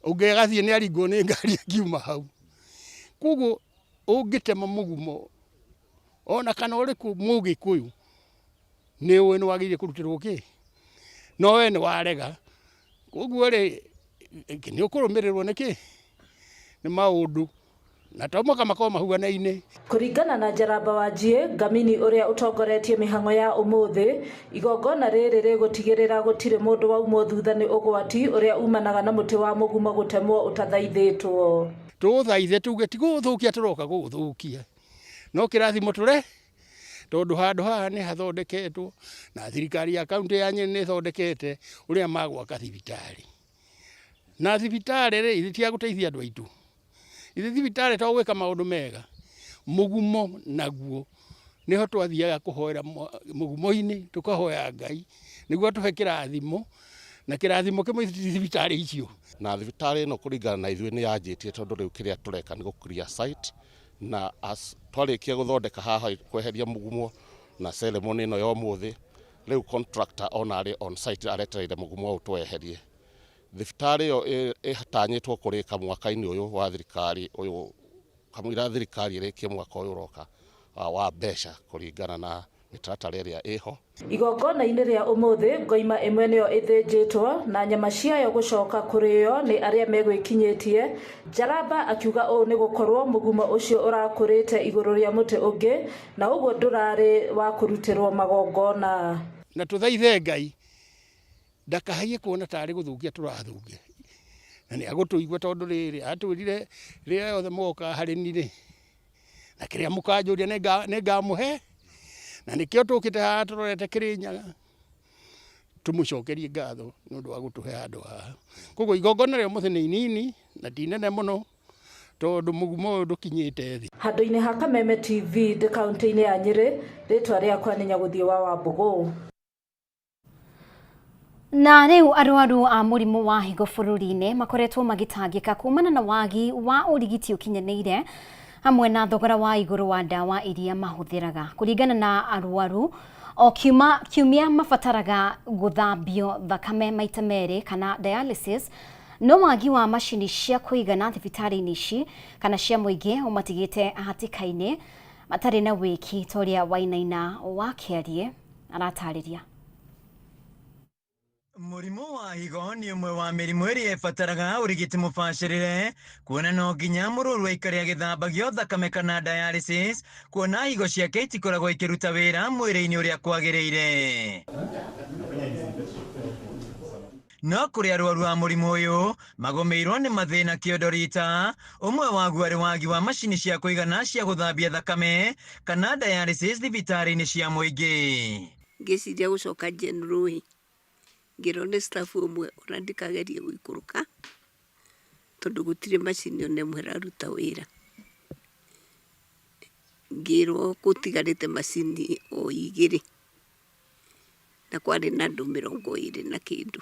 Ũngĩ agathiĩ nĩ aringwo nĩ ngari akiuma hau. Koguo ũngĩtema mũgumo ona kana ũrĩkũ mũgĩkũyũ nĩ ũĩ nĩ wagĩrĩire kũrutĩrwo kĩ, no we nĩ warega. Koguo rĩ nĩ ũkũrũmĩrĩrwo nĩ kĩ, nĩ maũndũ na to mũhaka makorwo mahuanaine. Kũringana na Njaramba wa Njiĩ, Ngamini ũrĩa ũtongoretie mĩhang'o ya ũmũthĩ, igongona rĩrĩ rĩgũtigĩrĩra gũtirĩ mũndũ waumwo thutha nĩ ũgwati ũrĩa umanaga na mũtĩ wa mũgumo gũtemwo ũtathaithĩtwo. Tũũthaithe tuge ti gũgũthũkia tũroka gũgũthũkia, no kĩrathimo tũre tondũ handũ haha nĩ hathondeketwo na thirikari ya kaunti ya Nyĩrĩ nĩ ĩthondekete ũrĩa magwaka thibitarĩ. Na thibitarĩ rĩ ithe ti ya gũteithia andũ aitũ, ithe thibitarĩ to gwĩka maũndũ mega. Mũgumo naguo nĩho twathiaga kũhoera mũgumo-inĩ, tũkahoya Ngai nĩguo atũhe kĩrathimo, na kĩrathimo kĩmwe ti thibitarĩ icio. Na thibitarĩ ĩno kũringana na ithuĩ nĩ yanjĩtie tondũ rĩu kĩrĩa tũreka nĩ gũ clear site, na as twarĩkia gũthondeka haha kweheria mũgumo na ceremony ĩno ya ũmũthĩ, rĩu contractor ona arĩ on site aretereire mũgumo ũyũ tũweherie. Thibitarĩ ĩyo ĩtanyĩtwo kũrĩka mwaka-inĩ ũyũ wa thirikari ũyũ, kamũira thirikari ĩrĩkie mwaka ũyũ ũroka wa mbeca kũringana na mĩtaratara ĩrĩa ĩho. Igongona-inĩ rĩa ũmũthĩ ngoima ĩmwe nĩyo ĩthĩnjĩtwo na nyama ciayo gũcoka kũrĩo nĩ arĩa megwĩkinyĩtie. Njaramba akiuga ũũ nĩ gũkorwo mũgumo ũcio ũrakũrĩte igũrũ rĩa mũtĩ ũngĩ na ũguo ndũrarĩ wa kũrutĩrwo magongona. Na tũthaithe Ngai ndakahaiye kuona tarĩ gũthũkia tũrathũkia, na nĩ agũtũigua tondũ rĩrĩ atwĩrire rĩrĩa yothe mũgoka harĩ niĩ rĩ, na kĩrĩa mũkanjũria nĩ ngamũhe, na nĩkĩo tũkĩte haha tũrorete Kĩrĩnyaga tũmũcokerie ngatho nĩ ũndũ wa gũtũhe handũ haha. Koguo igongona rĩa ũmũthĩ nĩ inini na ti inene mũno tondũ mũgumo ũyũ ndũkinyĩte thĩ. Handũ-inĩ ha Kameme TV ndĩ kaunti-inĩ ya Nyĩrĩ, rĩtwa rĩakwa nĩ Nyagũthiĩ wa Wambũgũ. Na rĩu arwaru a mũrimũ wa higo bũrũri-inĩ makoretwo magĩtangĩka kumana na wagi wa ũrigiti ũkinyanĩire hamwe na thogora wa igũrũ wa ndawa iria mahũthĩraga. Kũringana na arwaru, o kiumia mabataraga gũthambio thakame maita merĩ kana dialysis, no wagi wa macini cia kũigana thibitarĩ-inĩ ici kana cia mũingĩ ũmatigĩte hatĩka-inĩ matarĩ na wĩki ta ũrĩa Wainaina wa Kĩarie aratarĩria. Mũrimũ wa higo nĩ ũmwe wa mĩrimũ ĩrĩa ĩbataraga ũrigiti mũbacĩrĩre, kuona no nginya mũrwaru aikare agĩthambagio thakame kana dialysis, kuona higo ciake itikoragwo ikĩruta wĩra mwĩrĩ-inĩ ũrĩa kwagĩrĩire. No kũrĩ arwaru a mũrimũ ũyũ magũmĩirwo nĩ mathĩna kĩondo rita, ũmwe waguo arĩ wagi wa macini cia kũigana cia gũthambia thakame kana dialysis thibitarĩ-inĩ cia mũingĩ. Ngĩciria gũcoka General ngĩrwo nĩ staff ũmwe ona ndikagerie gũikũrũka tondũ gũtirĩ macini ona ĩmwe ĩraruta wĩra. Ngĩrwo gũtigarĩte macini o igĩrĩ na kwarĩ na andũ 20 na kĩndũ,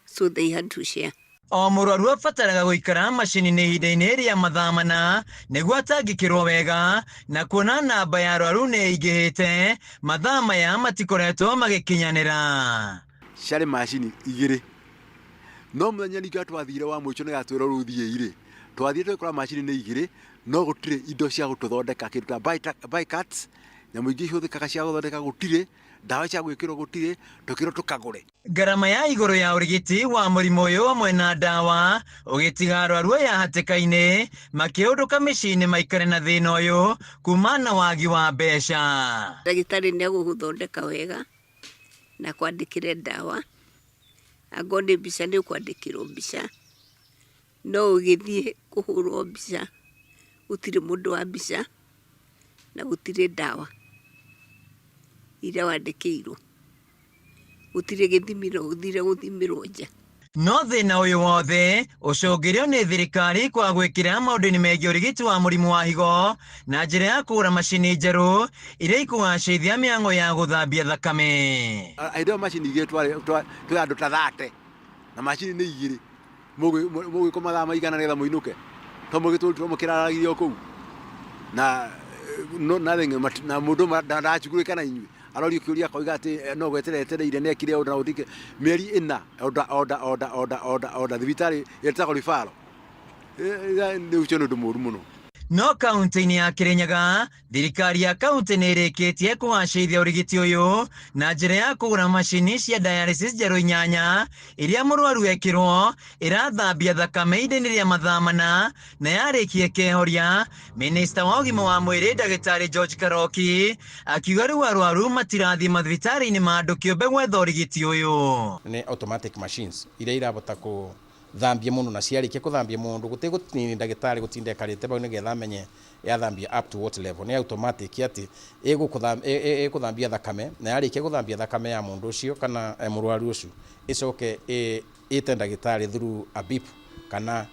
so they had to share. O mũrwaru abataraga gũikara macini-inĩ ihinda-inĩ rĩa mathaa 4 nĩguo atangĩkĩrwo wega, na kuona namba ya arwaru nĩ ĩingĩhĩte, mathaa maya matikoretwo magĩkinyanĩra. Ciarĩ macini igĩrĩ. No mũthenya ningĩ twathire wa mũico nĩgetha twĩrwo rĩu thiĩi rĩ, twathire tũgĩkora macini nĩ igĩrĩ no gũtirĩ indo cia gũtũthondeka kĩndũ ta bicarts, nyamũ ingĩ ihũthĩkaga cia gũthondeka gũtirĩ, ndawa cia gwĩkĩrwo gũtirĩ, tũkĩrwo tũkagũre. Ngarama ya igũrũ ya ũrigiti wa mũrimũ ũyũ hamwe na ndawa ũgĩtiga arwaru aya hatĩka-inĩ makĩũndũka mĩciĩ-inĩ maikare na thĩna ũyũ kuma na wagi wa mbeca. Ndagĩtarĩ nĩ agũgũthondeka wega na akwandĩkĩre ndawa, angorwo nĩ mbica nĩ ũkwandĩkĩrwo mbica, no ũgĩthiĩ kũhũrwo mbica gũtirĩ mũndũ wa mbica na gũtirĩ ndawa iria wandĩkĩirwo, gũtirĩ gĩthimĩro ũthire gũthimĩrwo nja. No thĩna ũyũ wothe ũcũngĩrio nĩ thirikari kwaga gwĩkĩra maũndũ-inĩ megiĩ ũrigiti wa mũrimũ wa higo na njĩra ya kũgũra macini njerũ iria ikũgacĩrithia mĩhang'o ya gũthambia thakame. Hĩndĩ ĩyo macini igĩrĩ twarĩ twĩ andũ ta 30 na macini nĩ igĩrĩ, mũgwĩkwo mathaa maigana nĩgetha mũinũke? To mũgĩtũrirwo mũkĩraragĩria o kũu na no nothing na mũndũ ũmwe ndaracugurĩka na inyuĩ arorio kĩũria akoiga atĩ no gweterera etereire nĩ ekire ũndũ na gũtirĩ mĩeri ĩna order order order order order order thibitarĩ ĩtagwo referral. Nĩ ũcio nĩ ũndũ mũru mũno. No kaunti-inĩ ya Kirinyaga, thirikari ya kaunti nĩ ĩrĩkĩtie kũgacĩrithia ũrigiti ũyũ na njĩra ya kũgũra macini cia dialysis njerũ inyanya iria mũrwaru ekĩrwo ĩrathambia thakame ihinda-inĩ rĩa mathaa mana na yarĩkia ĩkehoria. Minista wa ũgima wa mwĩrĩ ndagĩtarĩ George Karoki akiuga rĩu arwaru matirathiĩ mathibitarĩ-inĩ ma andũ kĩũmbe gwetha ũrigiti ũyũ. Nĩ automatic machines iria irabota kũthambia mũndũ na ciarĩkia kũthambia mũndũ gũtigũtinda ndagĩtarĩ gũtinda ekarĩte bau nĩgetha amenye yathambia up to what level. Nĩ automatic atĩ ĩgũthambia thakame na yarĩkia gũthambia thakame ya mũndũ ũcio kana mũrwaru ũcio ĩcoke ĩte ndagĩtarĩ through a beep kana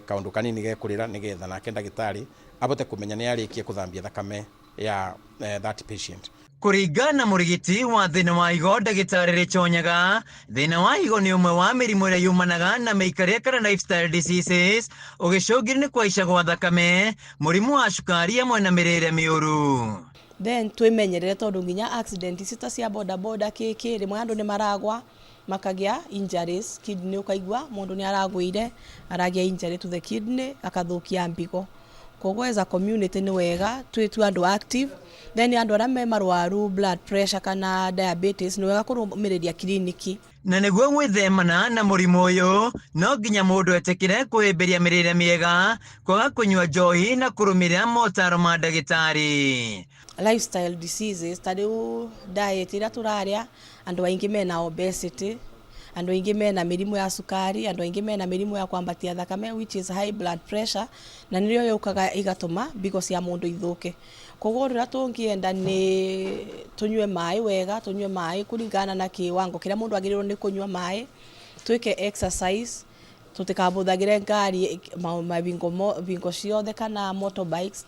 kaũndũ kanini gekũrĩra nĩgetha nake ndagĩtarĩ abote kũmenya nĩ yarĩkia kũthambia thakame ya that patient. Kũringana na mũrigiti wa thĩna wa higo ndagĩtarĩ Rĩchonyaga, thĩna wa higo nĩ ũmwe wa mĩrimũ ĩrĩa yumanaga na mĩikarĩre kana lifestyle diseases, ũgĩcũngĩrĩrio nĩ kũhaica gwa thakame, mũrimũ wa cukari hamwe na mĩrĩre mĩũru. Then twĩmenyerere tondũ nginya accident ici ta cia boda boda kĩkĩ rĩmwe andũ nĩ maragwa makagĩa injuries kidney, ũkaigua mũndũ nĩ aragũire aragĩa injury to the kidney akathũkia mbigo. Koguo as a community nĩ wega twĩtue andũ active, then andũ arĩa me marwaru blood pressure kana diabetes nĩ wega kũrũmĩrĩria kiriniki. Na nĩguo gwĩthemana na mũrimũ ũyũ no nginya mũndũ etĩkĩre kwĩhĩmbĩria mĩrĩre mĩega, kwaga kũnyua njohi na kũrũmĩrĩra motaro ma ndagĩtarĩ. Lifestyle diseases ta rĩu diet ĩrĩa tũrarĩa, andũ aingĩ mena obesity, andũ aingĩ mena mĩrimũ ya cukari, andũ aingĩ mena mĩrimũ ya kwambatia thakame which is high blood pressure, na nĩrĩo yũkaga ĩgatũma mbigo cia mũndũ ithũke. Koguo ũrĩa tũngĩenda nĩ tũnyue maĩ wega, tũnyue maĩ kũringana na kĩwango kĩrĩa mũndũ agĩrĩirwo nĩ kũnyua maĩ, twĩke exercise, tũtikabũthagĩre ngari mabingo ciothe kana motorbikes,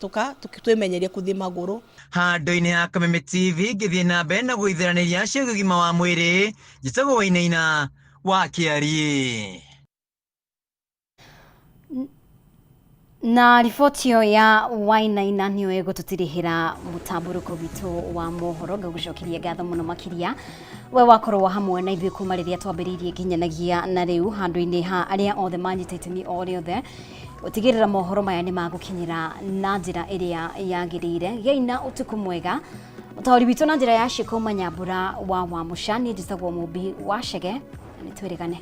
twĩmenyerie kũthiĩ magũrũ. Handũ-inĩ ha Kameme TV ngĩthiĩ na mbere na gũitheranĩria ciĩgiĩ ũgima wa mwĩrĩ, njĩtagwo Wainaina wa Kĩariĩ. Na riboti ĩyo ya Wainaina nĩyo ĩgũtũtirihĩra mũtambũrũko witũ wa mohoro. Ngagũcokeria ngatho mũno makĩria we wakorwo hamwe na ithuĩ kuma rĩrĩa twambĩrĩirie nginyanagia na rĩu, handũ-inĩ ha arĩa othe manyita itemi o rĩothe gũtigĩrĩra mohoro maya nĩ magũkinyĩra na njĩra ĩrĩa yagĩrĩire. Gĩai na ũtukũ mwega. Ũtaũri witũ na njĩra ya ciĩko Manyambura wa Wamũca, niĩ njĩtagwo Mũmbi wa Chege, na nĩ twĩrĩgane.